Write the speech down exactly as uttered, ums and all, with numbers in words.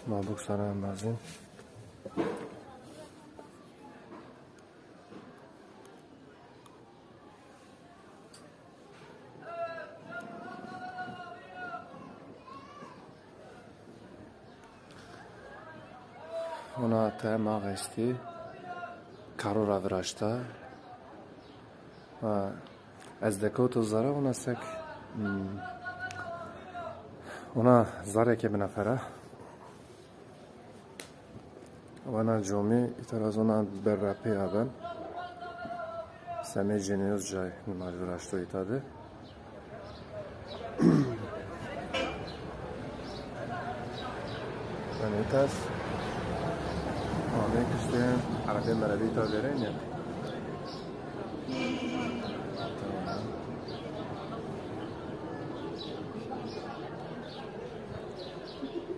Ma bûk sare embazîn. Ona te ma xestî karo ra viraşta. Ha, ez dekewto zere, ona sek, hmm, ona zareke binefera. Wana comî îta ra zona ber ra pê aben. Semê Cenîyoz cay nimar viraşto îta de. Yanî îtas amê kiştê erebê merebê îta verên ya.